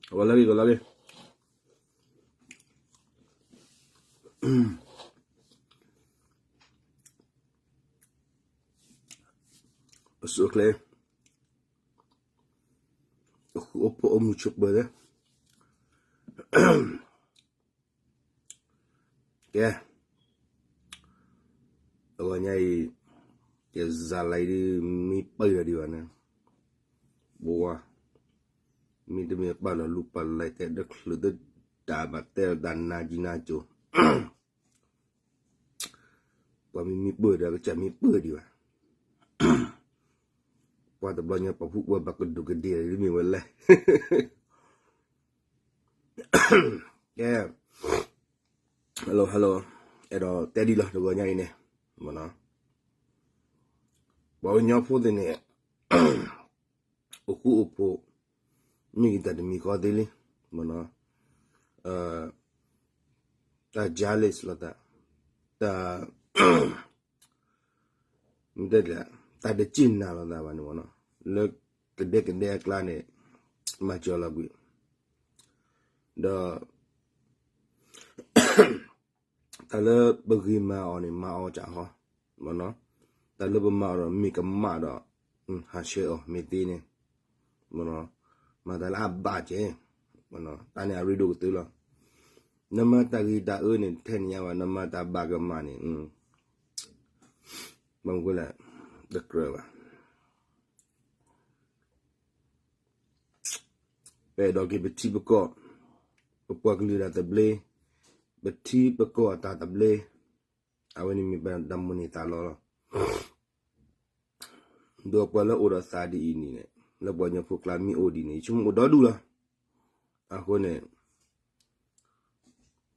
ဂီၤလၢဂ့ၤ ဂီၤလၢဂ့ၤ အဆိအချ့ အိၣ်ဃူအိၣ်ဖိးအိၣ်မုာ်ဆိးပၢၤလၢ ကဲ တဂီၤညါအံၤ ယစးလံဒ် မ့ၢ်ပၢၢ်ဒီးဒံးဘၣ်န့ၣ် ဘဝ မ့တမ့ၢ်ပာ်လီၤလူၤပာ်လီၤတဲတချုးတဒၣ်ဘၣ်တဲတၢ်နါကံနါကၠိ ပှၤမ့ၢ်မ့ၢ်ပၢၢ်ဒီးကစၢ်မ့ၢ်ပၢၢ်ဒံးဘၣ် ပှၤတဘျီညါပှၤဖုပှၤဘၣ်ကဒူးကဒ့ၣ်ဒ်မ့ၢ်ဝဲလဲၣ် ကဲ hello hello အဲၣ်ဒိးတဲဒ်လီၤတဂီၤညါအံၤန့ၣ် မ့ၢ်နီၤ ပှၤကညီဖိသ့ၣ်န့ၣ် အိၣ်ဃူအိၣ်ဖိး မ့ၢ်က့ၤတၢ်တမံၤဃီသ့လံ မ့ၢ်နီၤ တၢ် jealous လိာ်သး တၢ် မ့ၢ်တဲဒ်လဲၣ် တၢ်တစ့ၢ်နာ်လိာ်သးဘၣ်န့ၣ်မ့ၢ်နီၤ လၢကဒဲကဒဲအကျါန့ၣ် မၤစၢၤလီၤကွံာ် ဒီး တၢ်လၢပဂ့ၤမၤအီၤန့ၣ် မၤအီၤကၢ်ဟီ မ့ၢ်နီၤ တၢ်လၢပမၤအီၤဒီးမ့ၢ်ကမၣ်ဒီး ဟးဆှဲးအီၤမ့ၢ်သ့န့ၣ် မ့ၢ်နီၤ မၤတၢ်လၢအဘၣ်ကဲ မ့ၢ်နီၤ တၢ်န့ၣ်အရ့ဒိၣ်ကတၢၢ်လီၤ နမၤတၢ်ဂ့ၤတၢ်အၢန့ၣ် ထဲန့ၣ်ညါဘၣ် နမၤတၢ်ဘၣ်ကမၣ်န့ၣ် ဘၣ်မနုၤလဲၣ် တကြၢးဘၣ် ပအဲၣ်ဒိးက့ၤပထံပကီၢ် ပပှၤကလုာ်တၢ်သဘျ့ ပထံပကီၢ်အတၢ်သဘျ့ အဝဲန့ၣ်မ့ၢ်ပတၢ်မိၣ်န့ၢ်သးလီလီၤ ဒီးပှၤလၢအိၣ်ဒီးသးဒ်အံၤန့ၣ် လၢပှၤကညီဖိကျါမ့ၢ်အိၣ်ဒ်န့ၣ် ယဆိကမိၣ်အိၣ်ဒီဒူၣ်လီၤ အဃိန့ၣ်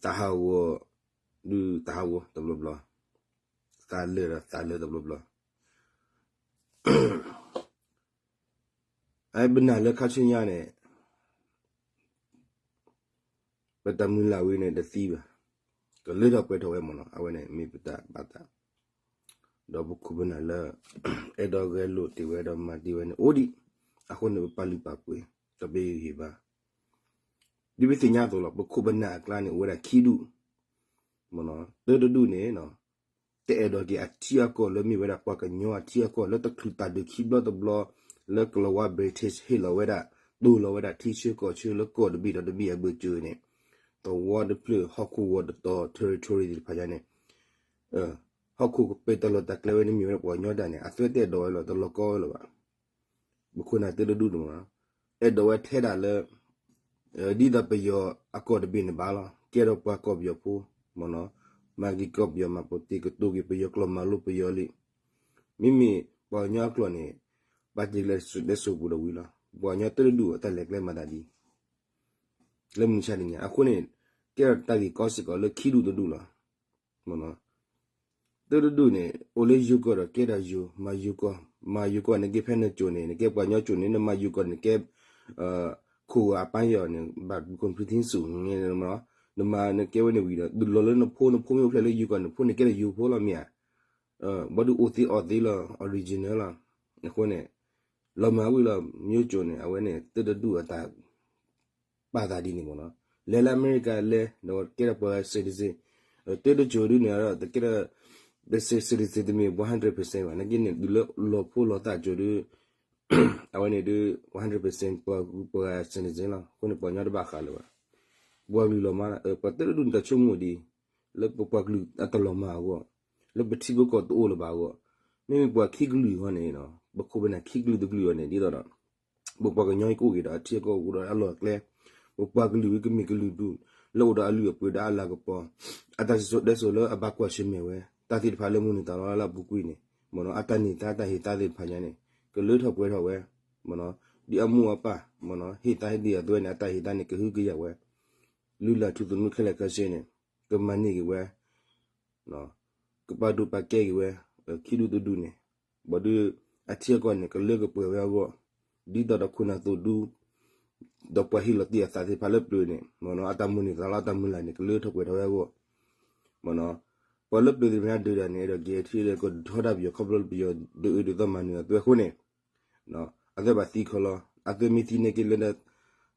တၢ်ဟးဂီၤ ဒုးတၢ်ဟးဂီၤတဘျီဘျီ သးလၢာ်ဒီးသးလၢာ်တဘျီဘျီ အပနာ်လၢခါဆူညါန့ၣ် ပတၢ်မုၢ်လၢ်ဝဲန့ၣ်တသံဘၣ်. ကလၢထီၣ်ပှဲၤထီၣ်ဝဲမ့ၢ်နီၤ အဝဲန့ၣ်မ့ၢ်ပတၢ်ဘၣ်သး, ဒီးပခိၣ်ပနၢ်လၢ အဲၣ်ဒိးဂဲၤလိာ်တ့ၢ်ဝဲဒီးမၤတ့ၢ်ဝဲန့ၣ်အိၣ်ဒံး, အဃိန့ၣ်ပပာ်လုၢ်ပာ်ပှ့ၤ တပ့ၤဂ့ၤဘၣ်. ဒ်ပသ့ၣ်ညါအသိးလီၤ ပခိၣ်ပနၢ်အကျါန့ၣ် အိၣ်ဝဲဒၣ်ခံဒူၣ်, မ့ၢ်နီၤ တၢတဒူၣ်န့ၣ် တအဲၣ်ဒိးက့ၤအထံအကီၢ်လၢမ့ၢ်ဝဲဒၣ်ပှၤကညီအထံအကီၢ် လၢတချုးတၢ်ဒုးခံဘျီတဘျီ လၢကလီၤဝါ British ဟ့ၣ်လီၤဝဲဒၣ် တိၢ်လီၤဝဲဒၣ်ထံဆၢကီၢ်ဆၢလၢကီၢ်တဘ့ၣ်ဒီးတဘ့ၣ်အဘၢၣ်စၢၤန့ၣ်, သဝီတဖျၢၣ် ဟီၣ်ခိၣ်ဂီၤတတီၤ territory သ့ၣ်တဖၣ်ညါန့ၣ် ဟီၣ်ခိၣ်ကပၢၤတၢ်လီၢ်တၢ်ကျဲဝဲန့ၣ်မ့ၢ်ဝဲဒၣ်ပှၤကညီတၢ်န့ၣ် အသွဲတအဲၣ်ဒိးဝဲလီၤ တလီၤကီဝဲလၢၤဘၣ်. ပခိၣ်နၢ်တၢတဒူၣ်န့ၣ်မ့ၢ်နီၤ အဲၣ်ဒိးဝဲထဲဒၣ်လၢ ဒ်သိးပယီၤအကီၢ်တဘ့ၣ်န့ၣ်ဘၣ်လီၤ. ကဲထီၣ်ပှၤကီၢ်ပယီၤဖိ မ့ၢ်နီၤ မၤက့ၤကီၢ်ပယီၤ မၤပိာ်တ့ၢ်ကတိၤက့ၤပယီၤ ကျီၢ်မၤလိပယီၤလံ. မ့မ့ၢ်ပှၤကညီအကျိာ်န့ၣ် ဘၣ်တ့ၢ်ကလဲၤတဲစိာ်ပူၤဒီးဝံၤလီၤ. ပှၤကညီတၢတဒူၣ်အတၢ်လဲၤကျဲမၤသးဒ် လၢမုၢ်ဆါတနံၤညါ အဃိန့ၣ် ကဲထီၣ်တၢ်ဂ့ၢ်ကီစ့ၢ်ကီးလၢခံဒူၣ်တဒူၣ်လီၤ. မ့ၢ်နီၤ တၢတဒူၣ်န့ၣ် အိၣ်လၢယိၤကီၢ်ဒီးကဲဒၣ်ယိၤ မၤယိၤကီၢ် မၤယိၤကီၢ်န့ၣ်က့ဖဲနကၠိၤန့ၣ် နကဲပှၤကညီကၠိၤန့ၣ် နမၤယိၤကီၢ်န့ၣ်ကဲ ခိၣ်ဂၤအပၢ်ယီၤန့ၣ် ဘၣ်ကွံဖုထံစုၣ်န့ၣ် နမၤနကဲဝဲန့ၣ်ဝံၤဒီး ဒုးလီၤလၢနဖိ နဖိမ့ၢ်အိၣ်ဖျဲၣ်လၢယိၤကီၢ်န့ၣ် ဖိန့ၣ်ကဲဒၣ်ယိၤဖိလီၤမ့ၢ်ဧါ. ဘၣ်ဒုးအိၣ်သ့အီၣ်သ့လီၤ original လီၤ. အဃိန့ၣ် လီၤမၢ်ဝံၤလီၤ ယိၤကၠိၤန့ၣ် အဝဲန့ၣ် တၢတဒူၣ်အတၢ် ပာ်သးဒ်န့ၣ်မ့ၢ်နီၤ လဲၤလၢအမဲရကၤလဲၤ ဒီးကဲထီၣ်ပှၤ citizen တၢတကၠိၤဒုန့ၣ်ဒီး တကဲထီၣ် citizen တမ့ၢ် one hundred percent ဘၣ် နက့န့ၣ် ဒုးလၢလီၤဖိလီၤသးကၠိၤဒု အဝဲန့ၣ်ဒု one hundred percent ပှၤ ပှၤ citizen လီၤ. အဃိန့ၣ် ပှၤကညီတဘၣ်ဃးလၢၤဘၣ်. ပှၤကလုာ်လီၤမၢ် ပှၤတၢတဒူၣ်န့ၣ် တၢ်ဆိကမိၣ်ဒ် လၢပပှၤကလုာ်အတလီၤမၢ်အဂီၢ် လၢပထံပကီၢ်တအိၣ်လၢၤဘၣ်အဂီၢ် မ့မ့ၢ်ပှၤခံကလုာ်အဂီၢ်န့ၣ် ပခိၣ်ပနၢ်ခံကလုာ်တကလုာ်အဂီၢ်န့ၣ် ဒ်သိးဒီး ပပှၤကညီကအိၣ်က့ၤဒီးအထံအကီၢ်အိၣ်ဒီးအလီၢ်အကျဲ, ပပှၤကလုာ်ဝံၤကမ့ၢ်ကလုာ်ဒူၣ် လၢအိၣ်ဒီးအလုၢ်အပှ့ၤဒီးအလၤကပီၤ, အတၢ်စံၣ်စိၤတဲစိၤလၢအဘၣ်ကွၢ်ဆၢၣ်မဲာ်ဝဲ တၢ်သ့ၣ်တဖၣ်လၢမုၢ်နံၤသးလီလၢအပူၤကွံာ်န့ၣ် မ့ၢ်နီၤ အတၢ်န့ၢ်သါတၢ်ဟ့ၣ်သါသ့ၣ်တဖၣ်ညါန့ၣ် ကလၢထီၣ်ပှဲၤထီၣ်ဝဲ မ့ၢ်နီၤ ဒ်အမိၢ်အပၢ် မ့ၢ်နီၤ ဟ့ၣ်သါဟ့ၣ်ဒံးအသွဲန့ၣ် အတၢ်ဟ့ၣ်သါန့ၣ် ကဟုကယာ်ဝဲ လုၢ်လၢ်ထူသနူခဲလၢာ်ခဲဆ့န့ၣ် ကမၤန့ၢ်က့ၤဝဲ ကပာ်ဒိၣ်ပာ်ကဲက့ၤဝဲ ခံဒူၣ်တဒူၣ်န့ၣ် ဘၣ်ဒီး အထံအကီၢ်န့ၣ် ကလၢကပှဲၤဝဲအဂီၢ် ဒ်သိးဒီးခိၣ်နၢ်သိၣ်ဒူ ဒီးပှၤဟ့ၣ်လီၤတ့ၢ်အသးသ့ၣ်တဖၣ်လၢပျၢၤန့ၣ် မ့ၢ်နီၤ အတၢ်မိၣ်န့ၢ်သးလီအတၢ်မုၢ်လၢ်န့ၣ် ကလၢထီၣ်ပှဲၤထီၣ်ဝဲအဂီၢ် မ့ၢ်နီၤ ပှၤလၢပျၢၤသ့ၣ်တဖၣ်ဒုးတၢ်န့ၣ် အဲၣ်ဒိးက့ၤအထံကီၢ်ဒီးထီဒါပယီၤခီဖျိလၢပယီၤဒုးအၢဒုးသီမၤနၢၤအသွဲအဃိန့ၣ် အသွဲဘၣ်သံခီလီၤ အသွဲမ့ၢ်သံန့ၢ်က့ၤလၢ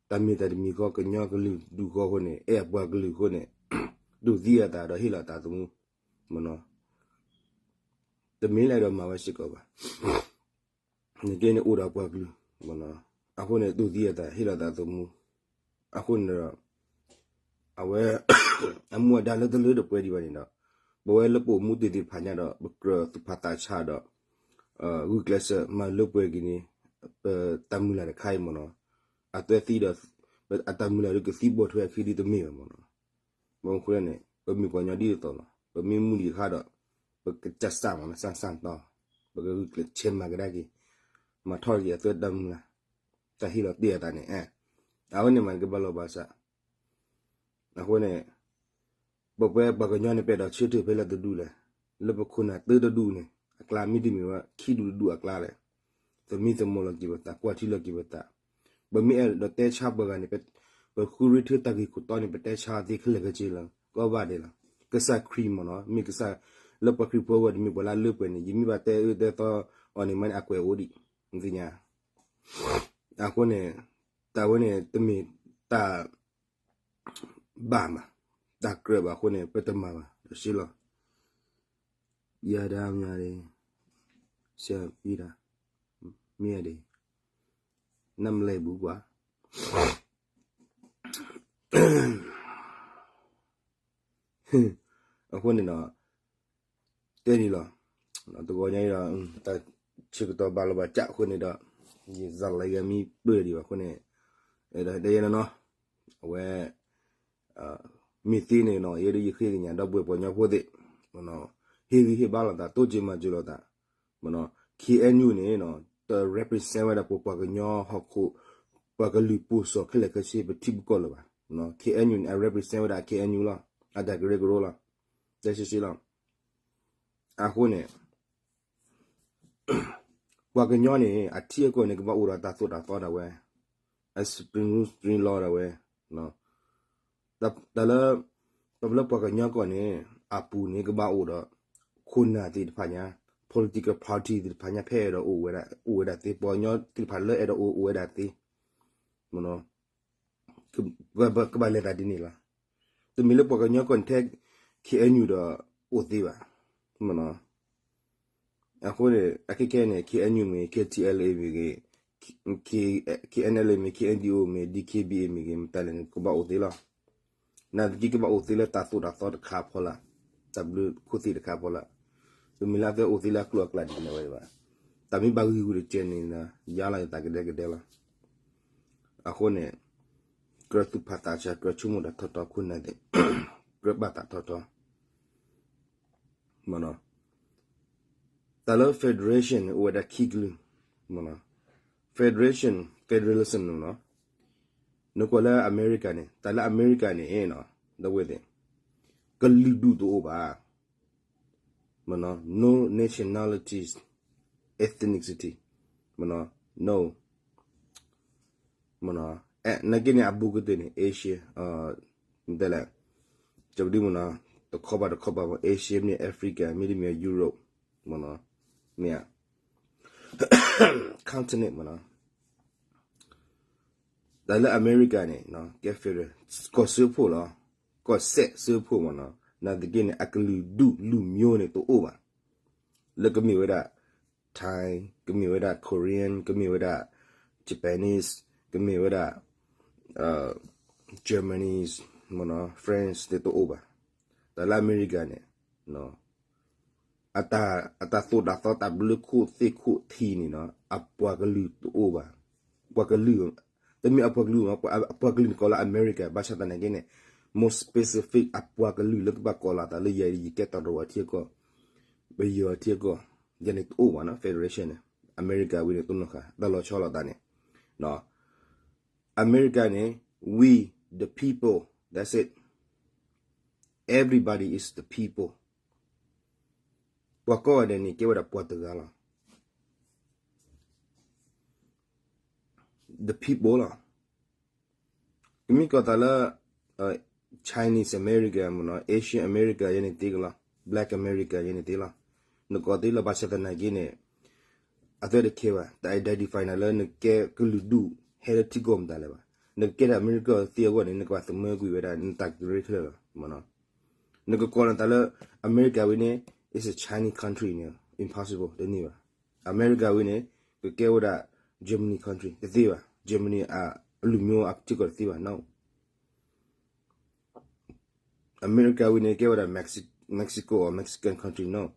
တၢ်မ့ၢ်တၢ်တမံၤဃီ ကညီကလုာ်ဒူၣ်ဃီအဃိန့ၣ် အဲၣ်အပှၤကလုာ်အဃိန့ၣ် ဒိးသံအသးဒီးဟ့ၣ်လီၤသးသမူ မ့ၢ်နီၤ တမ့ၢ်လၢအဲၣ်ဒိးမၤဝဲစ့ၢ်ကီးဘၣ်. နကဲန့ၣ်အိၣ်ဒီးပှၤကလုာ် မ့ၢ်နီၤ အဃိန့ၣ် ဒိးသံအသး ဟ့ၣ်လီၤသးသမူ အဃိန့ၣ်ဒီး အဝဲ အမူအဒါလၢတလၢတပှဲၤဒံးဘၣ်န့ၣ်ဒီး ပဝဲလၢပအိၣ်မူတ့ၢ်သ့ၣ်တဖၣ်ညါဒီး ပကြၢးသူၣ်ဖးသးဆးဒီး ဂုာ်ကျဲးစၢးမၤလၢပှဲၤက့ၤန့ၣ် ပတၢ်မုၢ်လၢ်တခါအံၤ မ့ၢ်နီၤ အသွဲသံဒီး အတၢ်မုၢ်လၢ်ဒီးကသံပိာ်ထွဲအခံဒ်တမ့ၢ်ဘၣ် မ့ၢ်နီၤ. မ့ၢ်အဃိန့ၣ် ပမ့ၢ်ပှၤကညီဒ်သိးသိးလီၤ. ပမ့ၢ်မူဒံးအခါဒီး ပကစၢ်စၢ်မ့ၢ်နီၤ စၢ်စၢ်တီ ပကဂုာ်ကျဲးစၢးမၤကဒါက့ၤ မၤထီၣ်က့ၤအသွဲတၢ်မုၢ်လၢ် တၢ်ဟ့ၣ်လီၤတ့ၢ်အသးန့ၣ် အဝဲန့ၣ်မးကဘၣ်လီၤဘၣ်စး အဃိန့ၣ် ပပှၤကညီန့ၣ် ပအဲၣ်ဒိးဆၢထၢၣ်ဖဲလဲၣ်တဒူၣ်လဲၣ်, လၢပခိၣ်နၢ်သၢတဒူၣ်န့ၣ် အကျါမ့တမ့ၢ်ဝဲ ခံဒူၣ်တဒူၣ်အကျါလဲၣ်, သမံသမိးလီၤက့ၤပသး ကွၢ်ထံလီၤက့ၤပသး, ပမ့ၢ်အဲၣ်ဒိးတဲဆါပှၤဂၤန့ၣ် ပဃုရ့ထၢတၢ်ဂ့ၢ်ခိၣ်တီန့ၣ် ပတဲဆါအီၤသ့ခဲလၢာ်ခဲဆ့လီၤ. ကီဘၣ်ဒဲးလီၤ. ကစၢ်ခရံာ်မ့ၢ်နီၤ မ့ၢ်ကစၢ်လၢပှၤခရံာ်ဖိအဂီၢ် တမ့ၢ်ပှၤလၢအလၢပှဲၤန့ၣ် ယမ့ၢ်ဘၣ်တဲအၢတဲသီအီၤန့ၣ် မ့ၢ်န့ၣ်အကွဲးအိၣ်ဒံး နသ့ၣ်ညါ အဃိန့ၣ် တၢ်ဝဲန့ၣ် တမ့ၢ်တၢ်ဘၣ်မး တၢ်ကြၢးဘၣ်အဃိန့ၣ် ပတမၤဘၣ်ဒီးစ့လီၤ. ယၤဒၣ်မ့ၢ်ဒၣ် ဆၢအံၤဒၣ် မ့ၢ်ဒၣ် နမလဲၤဘူးကွၢ် အဃိန့ၣ်ဒီး တဲဒ်လီၤ. တဂီၤညါအံၤဒီး တၢ်ဆၢကတီၢ်ဘၣ်လီၤဘၣ်စးအဃိန့ၣ်ဒီး ယစးလီၤယမံပၢၢ်ဒံးဘၣ်အဃိန့ၣ် ဒီးတဲယဲနီၤနီၤ အဝဲ မ့ၢ်သ့န့ၣ်နီၤ ယဲဒၣ်ယဃ့ကညးဒီပုၢ်ဝဲၢ်ပှၤကညီဖိသ့ၣ် ဟ့ၣ်ဂံၢ်ဟ့ၣ်ဘါလိာ်သး တိစၢၤမၤစၢၤလိာ်သး မ့ၢ်နီၤ ခ့ၣ်အဲၣ်ယူၣ်န့ၣ် တ represent ဝဲဒၣ်ပပှၤကညီဟီၣ်ခိၣ် ပှၤကလုာ်ပိာ်စီၤခဲလၢာ်ခဲဆ့ ပထံပကီၢ်လၢၤဘၣ်. ခ့ၣ်အဲၣ်ယူၣ်န့ၣ် အ represent ဝဲဒၣ် ခ့ၣ်အဲၣ်ယူၣ် လီၤ. အတၢ်ကရၢကရိလီၤ. တဲဆံးဆံးလီၤ. အဃိန့ၣ် ပှၤကညီန့ၣ် အထံအကီၢ်န့ၣ် ကဘၣ်အိၣ်ဒီးတၢ်သိၣ်တၢ်သီဒၣ်ဝဲ အ spring rule spring law ဒၣ်ဝဲ တၢ်လၢ ပလၢပှၤကညီကီၢ်န့ၣ် အပူၤန့ၣ်ကဘၣ်အိၣ်ဒီး ခိၣ်နၢ်သ့ၣ်တဖၣ်ညါ political party သ့ၣ်တဖၣ်ညါ ဖဲအဲၣ်ဒိးအိၣ်ဝဲဒၣ် အိၣ်ဝဲဒၣ်သ့ ပှၤကညီသ့ၣ်တဖၣ်လၢအဲၣ်ဒိးအိၣ်အိၣ်ဝဲဒၣ်သ့ ကဘၣ်လဲၤသးဒ်န့ၣ်လီၤ. တမ့ၢ်လၢပှၤကညီကီၢ်န့ၣ်ထဲ ခ့ၣ်အဲၣ်ယူၣ်ဒီး အိၣ်သ့ဘၣ် မ့ၢ်နီၤ. အဃိန့ၣ် အခဲခဲန့ၣ် ခ့ၣ်အဲၣ်ယူၣ် မ့ၢ်ဂ့ၤ ခ့ၣ်ထံၣ်အဲလ်အ့ မ့ၢ်ဂ့ၤ ခ့ၣ်အဲၣ်ယူၣ် မ့ၢ်ဂ့ၤ ခ့ၣ်အဲၣ်ယူၣ် မ့ၢ်ဂ့ၤ မတၤလဲၣ်န့ၣ် ကဘၣ်အိၣ်သ့လီၤ. နာ်သက့ ကဘၣ်အိၣ်သ့လၢတၢ်သိၣ်တၢ်သီတခါဖီလာ် တၢ်ဘျုးခိၣ်သ့ၣ်တခါဖီလာ် တမ့ၢ်လၢအဝဲအိၣ်သ့လၢအကျိၤအကျဲဒ်န့ၣ်ဝဲဘၣ်. တၢ်မ့ၢ်ဘၣ်ဂံာ်ဂူာ်တကဲန့ၣ် ယါလီၤယသးကဒဲကဒဲလီၤ. အဃိန့ၣ် ကြၢးသူၣ်ဖးသးဆး ကြၢးဆိကမိၣ်တၢ်ထီထီ ခိၣ်နၢ်သ့ၣ် ကြၢးဘၣ်သးထီထီ မ့ၢ်နီၤ. တၢ်လၢ federation န့ၣ် အိၣ်ဝဲဒၣ်ခံကလုာ် မ့ၢ်နီၤ. federation federalism န့ၣ်နီၤ. နကွၢ်လၢအမဲရကၤန့ၣ် တၢ်လၢအမဲရကၤန့ၣ်နီၤ ဒီပုၢ်ဝဲၢ်သ့ၣ် ကလုာ်ဒူၣ်တအိၣ်ဘၣ် မ့ၢ်နီၤ no nationalities ethnicity မ့ၢ်နီၤ no မ့ၢ်နီၤ အဲ နာ်က့န့ၣ် အဘူးကတၢၢ်န့ၣ် Asia တဲလဲၣ် ကဒုမ့ၢ်နီၤ တခီဘၣ်တခီဘၣ် Asia မ့ၢ် Africa မ့တမ့ၢ် Europe မ့ၢ်နီၤ မ့ၢ်ဧါ continent မ့ၢ်နီၤ. တၢ်လၢအမဲရကၤန့ၣ် ကဲ federal ကီၢ်စၢဖှိၣ်လီၤ. ကီၢ်စဲၣ်စၢဖှိၣ်မ့ၢ်နီၤ. နာ်သက့န့ၣ် အကလုာ်ဒူၣ်လုာ်မျိုးန့ၣ်တအိၣ်ဘၣ်. လၢကမ့ၢ်ဝဲဒၣ် Thai ကမ့ၢ်ဝဲဒၣ် Korean ကမ့ၢ်ဝဲဒၣ် Japanese ကမ့ၢ်ဝဲဒၣ် Germany မ့ၢ်နီၤ France န့ၣ်တအိၣ်ဘၣ်. တၢ်လၢအမဲရကၤန့ၣ် အတၢ် အတၢ်သိၣ်တၢ်သီတၢ်ဘျၢခိၣ်သ့ၣ်ခိၣ်ထံန့ၣ်နီၤ အပှၤကလုာ်တအိၣ်ဘၣ်. ပှၤကလုာ် တမ့ၢ်အပှၤကလုာ်နီၤ အပှၤကလုာ်န့ၣ်ကိးလၢအမဲရကၤ ဘၣ်ဆၣ်သနာ်က့န့ၣ် more specific အပှၤကလုာ်လၢကဘၣ်ကိးလီၤသးလၢယၤ ယကဲတရီးအထံအကီၢ် ပယီၤအထံအကီၢ် ယၤန့ၣ်တအိၣ်ဘၣ်နီၤ federation န့ၣ် အမဲရကၤဝံၤန့ၣ် တနီၤဃာ် တၢ်လီၤဆီလိာ်သးန့ၣ် အမဲရကၤန့ၣ် we the people that's it everybody is the people ပှၤကိးဂၤဒဲးန့ၣ် ကဲဝဲဒၣ်ပှၤတဂၤလီၤ the people လီၤ. ကမ့ၢ်ကိးသးလၢ Chinese American မ့ၢ်နီၤ Asian American ယဲန့ၣ်သ့ကလီၤ Black American ယဲန့ၣ်သ့လီၤ. နကိးသ့လီၤ ဘၣ်ဆၣ်သနာ်က့န့ၣ် အသ့တခဲဘၣ် တၢ် identify နၤလၢနကဲကလုာ်ဒူၣ် ဟဲလၢထံကီၢ်မတၤလဲၣ်ဘၣ်. နကကဲထီၣ်အမဲရကၤသ့အဂီၢ်န့ၣ် နကဘၣ်သမၢကွံာ်ဝဲဒၣ် နတၢ်ကရၢခဲလၢာ်လီၤ. မ့ၢ်နီၤ, နကကိးနသးလၢ အမဲရကၤဝဲန့ၣ် is a Chinese country န့ၣ် impossible တန့ၢ်ဘၣ်. အမဲရကၤဝဲန့ၣ် ကကဲဝဲဒၣ် Germany country တသ့ဘၣ်. Germany အလူၤမျိုးအထံကီၢ်တသ့ဘၣ်နီၤ. အမဲရကၤဝဲန့ၣ် ကဲဝဲဒၣ် Mexico or Mexican country နီၤ.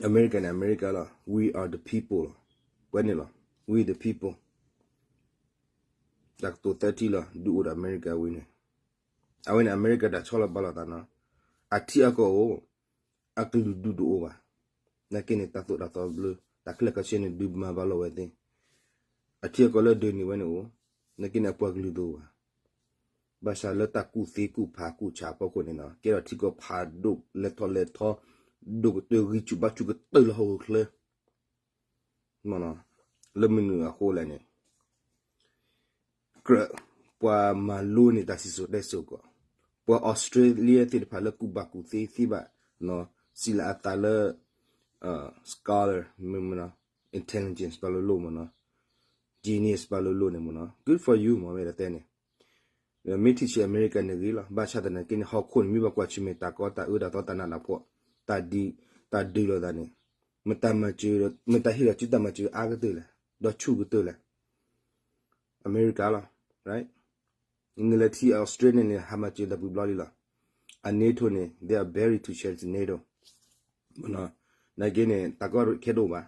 အမဲရကၤန့ၣ် အမဲရကၤလီၤ. We are the people လီၤ. ပဝဲန့ၣ်လီၤ. We the people. တၢ်ကတိၤသၢထံၣ်လီၤ ဒုးအိၣ်ဒီးအမဲရကၤဝဲန့ၣ်. အဝဲန့ၣ် အမဲရကၤတၢ်ဆီလီၤပာ်လီၤသးနီၤ. အထံအကီၢ်အိၣ် အကလုာ်ဒူၣ်တအိၣ်ဘၣ်. နာ်က့န့ၣ် တၢ်သိၣ်တၢ်သီဘျၢ တၢ်ခဲလၢာ်ခဲဆ့န့ၣ် ဒုးမၤဘၣ်လီၤဝဲသ့. အထံအကီၢ်လၢဒၢးန့ၢ်ဝဲန့ၣ်အိၣ်, နာ်က့န့ၣ် အပှၤကလုာ်တအိၣ်ဘၣ်. ဘၣ်ဆၣ်လၢတၢ်ကူၣ်သ့ကူၣ်ဖးကူၣ်ဆးအဖီခိၣ်န့ၣ်နီၤ, ကဲထီၣ်ထံကီၢ်ဖးဒိၣ်လဲၤထီၣ်လဲၤထီ, ဒိၣ်ကတၢၢ်ဂံၢ်ဆူၣ်ဘါဆူၣ်ကတၢၢ်လၢဟီၣ်ခိၣ်ချၢ လၢမနုၤအဃိလဲၣ်န့ၣ်, ကြၢးပှၤမၤလိန့ၢ်တၢ်စံၣ်စိၤတဲစိၤကီး, ပှၤ Australia သ့ၣ်တဖၣ်လၢကူၣ်ဘၣ်ကူၣ်သ့သ့ဘၣ်, စံးလၢအသးလၢ scholar, intelligence ဘၣ်လိၤလိၤမ့ၢ်နီၤ, genius ဘၣ်လိၤလိၤန့ၣ်မ့ၢ်နီၤ, good for you မ့ၢ်ဝဲဒၣ်တဲန့ၣ် မ့ၢ်ထံၣ်ဆံးအမဲရကၤန့ၣ်ဂ့ၤလီၤ. ဘၣ်ဆၣ်သနာ်က့န့ၣ် ဟီၣ်ခိၣ်န့ၣ် မ့ၢ်ဘၣ်ကွၢ်ဆၢၣ်မဲာ်တၢ်ကီတၢ်အၢတၢ်သီတၢ်နးတၢ်ဖှီၣ်, တၢ်ဒုး, တၢ်ဒုးလိာ်သးန့ၣ်, မတၤမၤစၢၤ, မတၤဟ့ၣ်လီၤစုတၢ်မၤစၢၤအါကတၢၢ်လဲၣ်, ဒီးဆူၣ်ကတၢၢ်လဲၣ်. အမဲရကၤလီၤ. နလဲၤထံၣ် Australia န့ၣ် ဟးမၤစၢၤတၢ်ပူၤဘျီလံလီၤ. အ NATO န့ၣ် they are very to charity NATO. နာ်က့န့ၣ် တၢ်ကီခဲတအိၣ်ဘၣ်.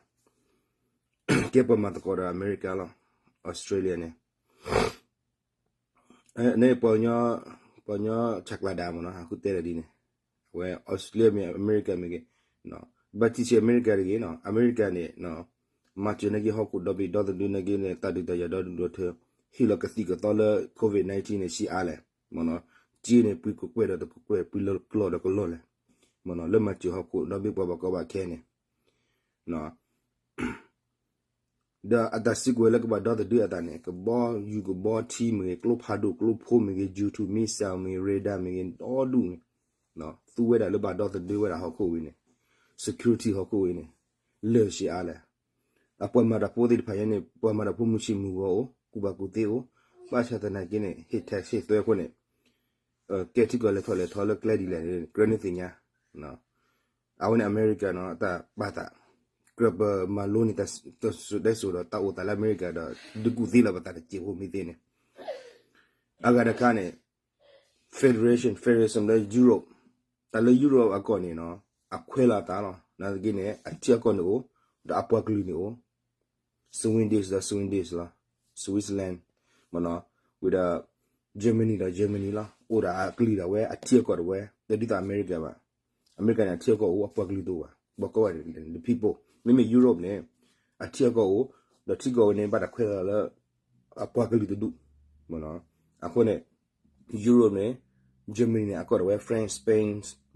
ကဲပှၤမၤသကိးဒီးအမဲရကၤလီၤ. Australia န့ၣ် န့ၣ် ပှၤကညီဆးကျးဒၣ်မ့ၢ်နီၤ, အဃုတဲလၢာ်ဒ်န့ၣ်, အဝဲ Australia မ့ၢ် အမဲရကၤမ့ၢ်ဂ့ၤ, ဘၣ်ထံၣ်ဆံးအမဲရကၤတဂ့ၤနီၤ, အမဲရကၤန့ၣ် မၤစၢၤနာ်က့ဟီၣ်ခိၣ်ဒီဘ့ၣ်ဒီသဒၢနာ်က့န့ၣ် တၢ်ဒုးတၢ်ယၤဒီဒူၣ်ဒီထၢ, ဟ့ၣ်လီၤကသံၣ်ကသီလၢ COVID nineteen န့ၣ် ဆံးအါလဲၣ်, မ့ၢ်နီၤ, က့န့ၣ် ပှၤကကွဲၢ်ဒီးတကကွဲၢ်, ပှၤလီၤဒီးကလီၤလဲၣ်, မ့ၢ်နီၤ, လၢမၤစၢၤဟီၣ်ခိၣ်ဒီဘ့ၣ်ပှၤဘၣ်ကီဘၣ်ခဲန့ၣ် ဒီးအတၢ်စုကဝဲၤလၢကဘၣ်ဒီသဒၢအသးန့ၣ် ကဘီယူၤကဘီထံမ့ၢ်ဂ့ၤ, ကျိဖးဒိၣ်ကျိဖိမ့ၢ်ဂ့ၤ, ယူၤထူၣ် missile မ့ၢ်ဂ့ၤ, radar မ့ၢ်ဂ့ၤ, ဒီဒူၣ်န့ၣ် သူဝဲဒၣ်လၢဘၣ်ဒီသဒၢဝဲဒၣ်ဟီၣ်ခိၣ်ဝဲန့ၣ်, security ဟီၣ်ခိၣ်ဝဲန့ၣ် လၢာ်ဆံးအါလဲၣ်. အပှၤမၤတၢ်ဖိသ့ၣ်တဖၣ်ညါန့ၣ် ပှၤမၤတၢ်ဖိမုၢ်ဆ့ၣ်မုၢ်ဂီၤအိၣ်, ကူၣ်ဘၣ်ကူၣ်သ့အိၣ်, ဘၣ်ဆၣ်သနာ်က့န့ၣ် ဟ့ၣ်ထဲးဟ့ၣ်သွဲအဃိန့ၣ် ကဲထံကီၢ်လဲၤထီၣ်လဲၤထီလၢကျဲဒ်လဲၣ်န့ၣ် ကြၢးန့ၢ်သ့ၣ်ညါ အဝဲန့ၣ်အမဲရကၤနီၤ တၢ်ပာ်သး, ကြၢးပမၤလိန့ၢ်တၢ်စံၣ်စိၤတဲစိၤဒီးတၢ်အိၣ်သးလၢအမဲရကၤဒီး ဒုးကူၣ်သ့လီၤပသးတစဲးဖိမ့ၢ်သ့န့ၣ်, အဂၤတခါန့ၣ် federation, federalism လၢ Europe, တၢ်လၢ Europe အကီၢ်န့ၣ်နီၤ အခွဲးလီၤအသးလီၤ. နာ်သက့န့ၣ် အထံအကီၢ်န့ၣ်အိၣ်, ဒီးအပှၤကလုာ်န့ၣ်အိၣ် Swedish ဒီး Swedish လီၤ, Switzerland မ့ၢ်နီၤ, ဝံၤဒီး Germany ဒီး Germany လီၤ, အိၣ်ဒီးအကလုာ်ဒၣ်ဝဲ အထံအကီၢ်ဒၣ်ဝဲ, တဒ်သိးအမဲရကၤဘၣ်. အမဲရကၤန့ၣ် အထံအကီၢ်အိၣ် အပှၤကလုာ်တအိၣ်ဘၣ်, ပှၤကိးဂၤဒဲး the people. မ့မ့ၢ် Europe န့ၣ် အထံအကီၢ်အိၣ်, ဒီးထံကီၢ်ဝဲန့ၣ် ဘၣ်တၢ်ခွဲးလီၤလၢ အပှၤကလုာ်တဒူၣ်, မ့ၢ်နီၤ, အဃိန့ၣ် Europe န့ၣ် Germany န့ၣ် အကီၢ်ဒၣ်ဝဲ France, Spain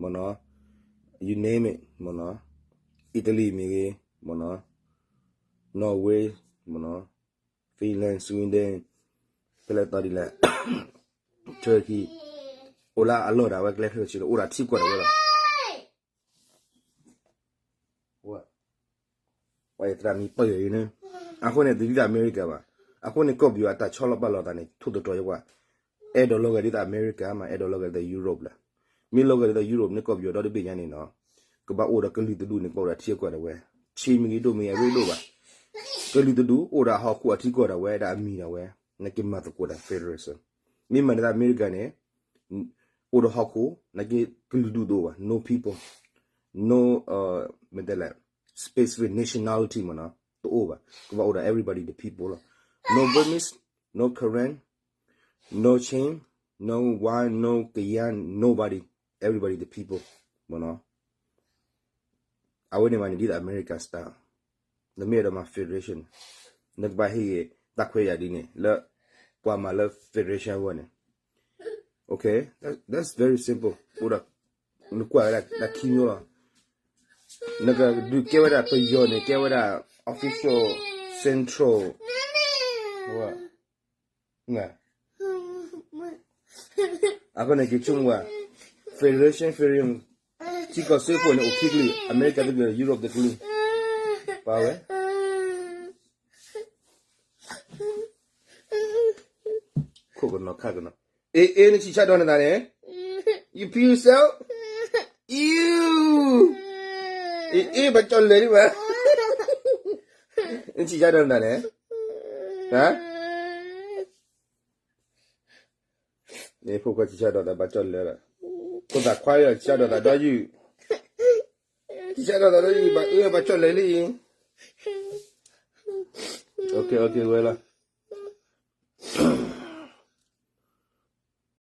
မ့ၢ်နီၤ, you name it မ့ၢ်နီၤ, Italy မ့ၢ်ဂ့ၤ, မ့ၢ်နီၤ, Norway မ့ၢ်နီၤ, Finland, Sweden, ဖဲလဲၣ်သီဒ်လဲၣ်, Turkey, အိၣ်လၢအလီၢ်ဒၣ်ဝဲကျဲခဲလၢာ်ဆ့လီၤ, အိၣ်ဒီးထံကီၢ်ဒၣ်ဝဲလီၤ. ပှၤယသရၣ်မံၤပၢၢ်ယၤအံၤန့ၣ်, အဃိန့ၣ် တဒ်သိးအမဲရကၤဘၣ်. အဃိန့ၣ် ကီၢ်ပယီၤအတၢ်ဆီလီၤပာ်လီၤသးန့ၣ် ထိၣ်သတြီၤယပှၤ, အဲၣ်ဒိးလီၤဂာ်ဒ်သိးအမဲရကၤမး, အဲၣ်ဒိးလီၤဂာ်ဒ်သိး Europe လဲၣ်. မ့ၢ်လီၤဂာ်ဒ်သိး Europe န့ၣ် ကီၢ်ပယီၤဒီတဘ့ၣ်ညါန့ၣ်နီၤ, ကဘၣ်အိၣ်ဒီးကလုာ်တဒူၣ်န့ၣ် ကဘၣ်အိၣ်ဒီးထံအကီၢ်ဒၣ်ဝဲ, ဆံးမ့ၢ်ဂ့ၤဒိၣ်မ့ၢ်ဂ့ၤ အရ့ဒိၣ်ဘၣ်, ကလုာ်တဒူၣ်အိၣ်ဒီးဟီၣ်ခိၣ်အထံကီၢ်ဒၣ်ဝဲ ဒီးအမံၤဒၣ်ဝဲ, နာ်က့မၤသကိးတၢ် federalism. မ့ၢ်မၤဒ်သိးအမဲရကၤန့ၣ် အိၣ်ဒီးဟီၣ်ခိၣ်, နာ်က့ကလုာ်ဒူၣ်တအိၣ်ဘၣ်, no people, no, မ့ၢ်တဲလဲၣ်, specific nationality မ့ၢ်နီၤ, တအိၣ်ဘၣ်, ကဘၣ်အိၣ်ဒီး everybody the people လီၤ. No Burmese, no Karen, no Chin, no Wa, no Kayan, nobody, everybody the people မ့ၢ်နီၤ. အဝဲန့ၣ်မးန့ၣ် ဒ်သိး American style, နမ့ၢ်အဲၣ်ဒိးမၤ federation, နကဘၣ်ဟ့ၣ်ဂ့ၤတၢ်ခွဲးယာ်ဒ်န့ၣ် လၢပှၤမၤလၢ federation အဂီၢ်န့ၣ်. Okay, that, that's very simple. အိၣ်ဒီး နကွၢ်ဝဲဒၣ်တၢ်ခံမျိုးလီၤ. နကဒုးကဲဝဲဒၣ်ပယီၤန့ၣ် ကဲဝဲဒၣ် official central အဃိန့ၣ် က့ၤဆိကမိၣ်ဝဲ federation, federation, ထံကီၢ်စၢဖှိၣ်န့ၣ် အိၣ်ခံကလုာ်, အမဲရကၤတကလုာ်, Europe တကလုာ်, ပာ်ဝဲ. နီၢ်ခါကနီၤ, အ့ အ့ နဆံးဆၢဒီးနသးန့ၣ်, you pee yourself, ew, အ့ အ့ ဘၣ်ကၠီၣ်လဲၤလံဘၣ်, နဆံးဆၢဒီးနသးန့ၣ်, ဟါ, န့ၣ်ဖိခွါဆံးဆၢဒီးသးဘၣ်ကၠီၣ်လဲၤဒီး, ဖိသၣ်ခွါယီၤ ဆံးဆၢဒီးသးဒီယုၢ်, ဆံးဆၢဒီးသးဒီယုၢ် ဘၣ်အၢဘၣ်ကၠီၣ်လဲၤလံအံၤ, ဝဲလီၤ.